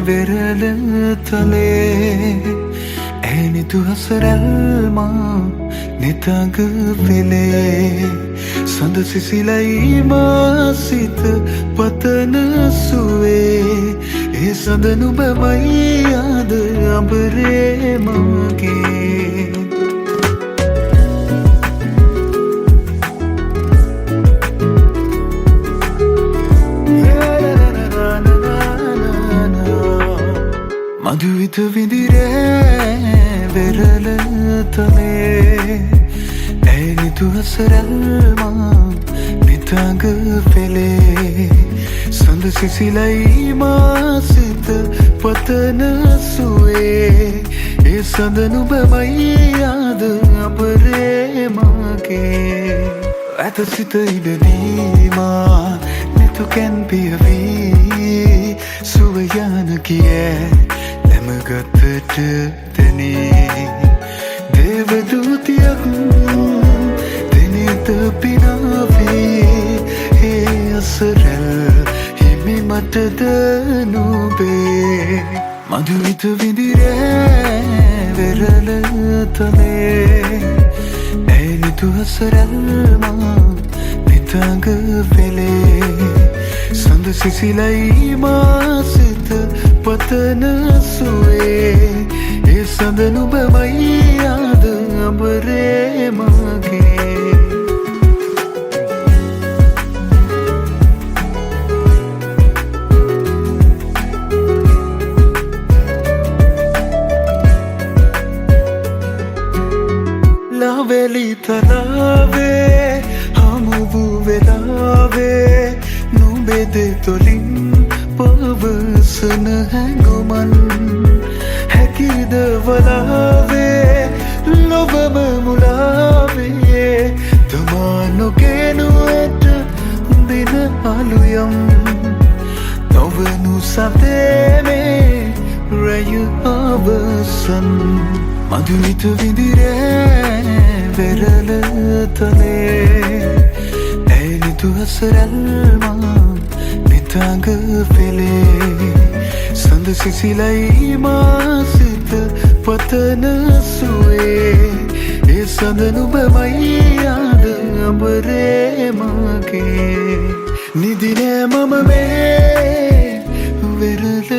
වෙරළ තලේ ඈ නිදුහස රැල්මා නිතඟ පෙළේ සඳ සිසිලයි මා සිත පතන සුවේ ඒ සඳ නුඹමයි අද අඹරේ මගේ. මధుවිත විඳිරේ වෙරළ තලේ ඈ නිදුහස රැල්මා නිතඟ පෙළේ සඳ සිසිලයි මා සිත පතන සුවේ ඒ සඳ නුඹමයි අද අඹරේ මගේ. ඇත සිත ඉඩ දීමා නිතුකෙන් පියවී සුව යන කිය නැමගතට තැනේ දේවදූතියක් දෙනෙත පිනාවේ ඒ අසරැල් හිමි මටද නුඹේ. මధుවිත විඳිරේ වෙරළ තලේ ඈ නිදුහස රැල්මා නිතඟ පෙළේ සඳ සිසිලයි මා සිත පතන සුවේ ඒ සඳ නුඹමයි අද අඹරේ මගේ. ලාවැලි තරාවේ හමු වූ වෙලාවේ නුඹේ දෙතොලින් පවසන හැඟුමන් හැකිද වලාවේ ලොවම මුලාවේ තමා නොගේනුවට දින අලුයම් නොවනු සතේ මේ රැය අවසන්. මధుවිත විඳිරේ වෙරළ තලේ ඈ නිදුහස රැල්මා නිතඟ පෙළේ සඳ සිසිලයි මා සිත පතන සුවේ ඒ සඳ නුඹමයි අද අඹරේ මගේ. නිදි නෑ මම මේ වෙරළ